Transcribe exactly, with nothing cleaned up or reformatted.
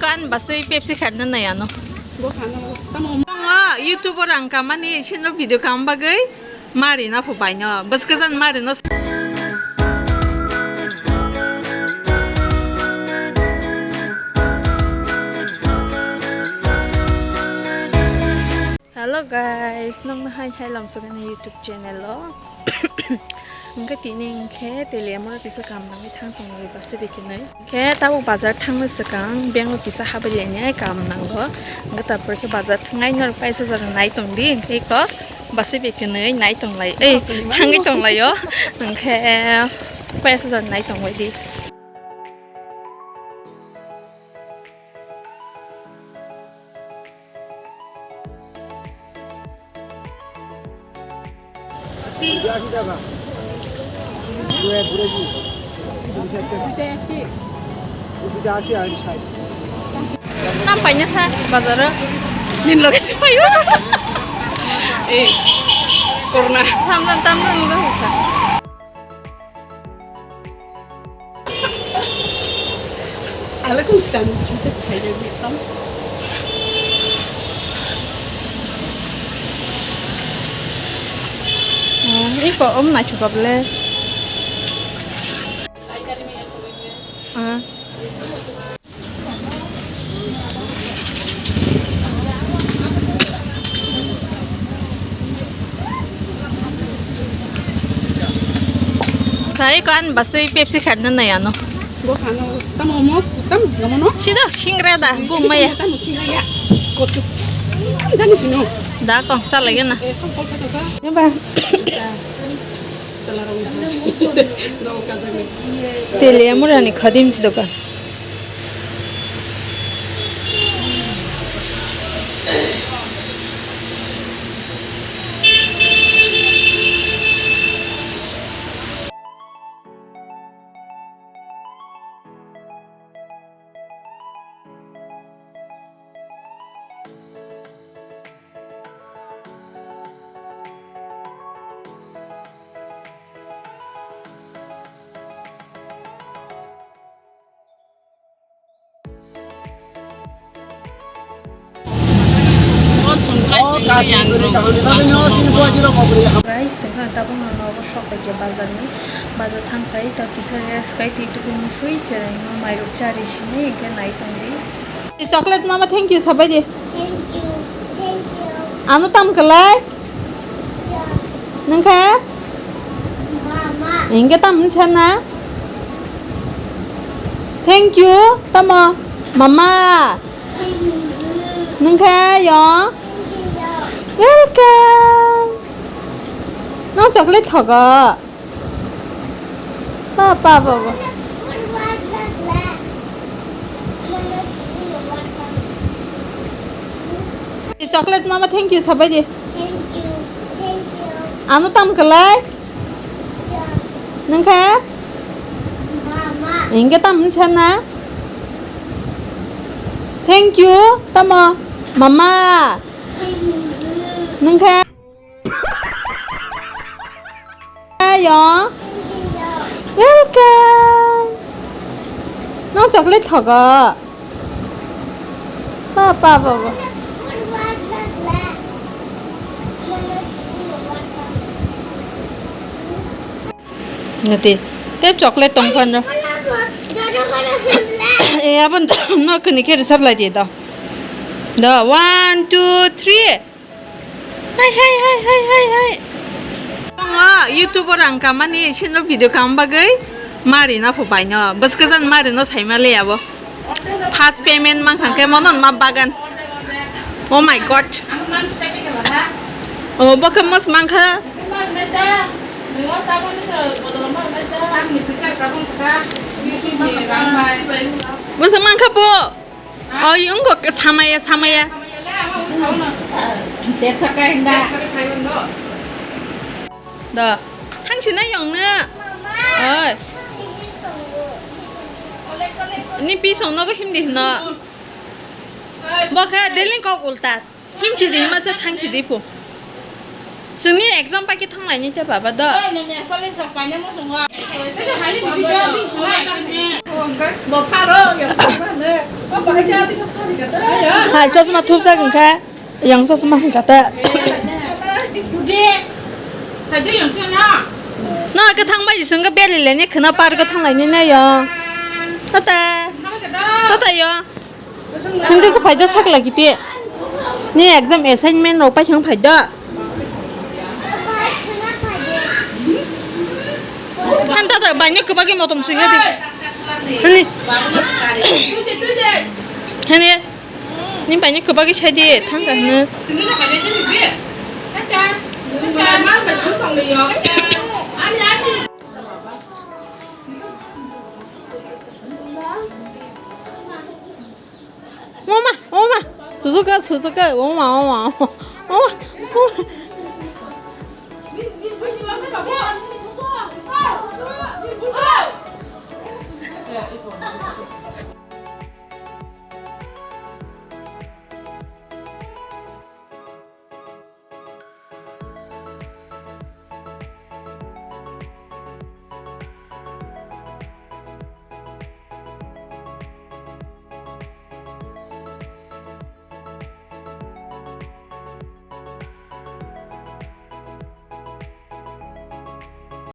Ani baswi Pepsi khaina nai ano. Bo khana bo. Tamo. Tongo, YouTube o rang kamani, sino video kam bagwi mari na pho baino. Bwskang mari no. Hello guys, nokno hai hai lamsogani YouTube channel o. Hwnkhe tini hwnkhe Teliamura kisa kam nangwi thang tongo baswi bikinwi. Hwnkhe tabuk bazar thangna swkang bank o kisa habwi lainai kam nango. Hwnkhe tarpor khe bazar thangnai norok paisa jora nai tongdi, hwnkhe eko baswi bikinwi nai tonglai, ei, thangwi tonglaio. Hwnkhe paisa jora nai tongbaidi. Tam paina sa bazaro. Nin loge si payo. Eh, corona. Tam tam tam tam. Ala kung stan, bisa stai de tam. Hmm, iko om na chukap le. Ah. Sai ko ani baswi Pepsi khaina nai ano. Bo khana bo. Tamo mo, tamo singamo no? Sida singra da, bo maya. Tamo singra ya. Kotu. Jani kino. Da kong sa lagi na. Eh, sampol kata ka. Ba. Teliamura ni khadim si dokan. Guys, sengkha tabuk no nogo sok bai khe bazar ni, bazar thang phai ta kisa rest khai twi tubui musui cherai no mairok chari sini hwnkhe nai tongdi. Chocolate mama, thank you sabai di. Thank you, thank you. Ano tam kalai? Nungkha? Mama. Hingke tam hinsa na? Thank you. Tamo? Mama. Thank you. Nungkha yo? Thank you. Welcome. Nang chocolate thogo? Pa, pa, pa, pa. Chocolate mama, thank you sabai di. Thank you, thank you. Ano tam kalai? Nungkha? Mama. Hingke tam hinsa na? Thank you, tamo? Mama. Thank you. Nungkha? Ayo. Welcome. Nang chocolate thogo. Pa, pa, pa, pa. Ngati. Tep chocolate tong phan ro. Eh, abon no kini khe resap lai di do. Do, one, two, three. Hai, hai, hai, hai, hai, hai. Tongo, YouTube o rang kamani, sino video kam bagwi mari na pho bai no. Bwskang mari no sai ma le abo. First payment mankha khe mono ma bagan. Oh my God. Oh, bo khe mos mankha. Bwswk mankha po. Oi, wngkha samaya, samaya. Tepsa kainda. Da, thangsi na yongna. Oi. Ni pisong nogo himdi hino. Bokha deling kok ulta. Himsi di masa thangsi di po. Chwngni exam pai khe thanglaini tei baba do. Hai chosma thupjak wngkha. Yang chosma wngkha ta. No, kwthang bai se wngkha, beri leni khwna par kwthang laini na yang. Tata. Tata yang. Hindi se phaida sak lagi ti. Ni exam assignment rok pai thang phaida. Han tata bai ni kwbagi motom sui di. Hani. Hani. Ni bai ni kwbagi sai di thang ka hnu. Oma, oma, Suzuka, Suzuka, oma, oma, oma, oma, oma.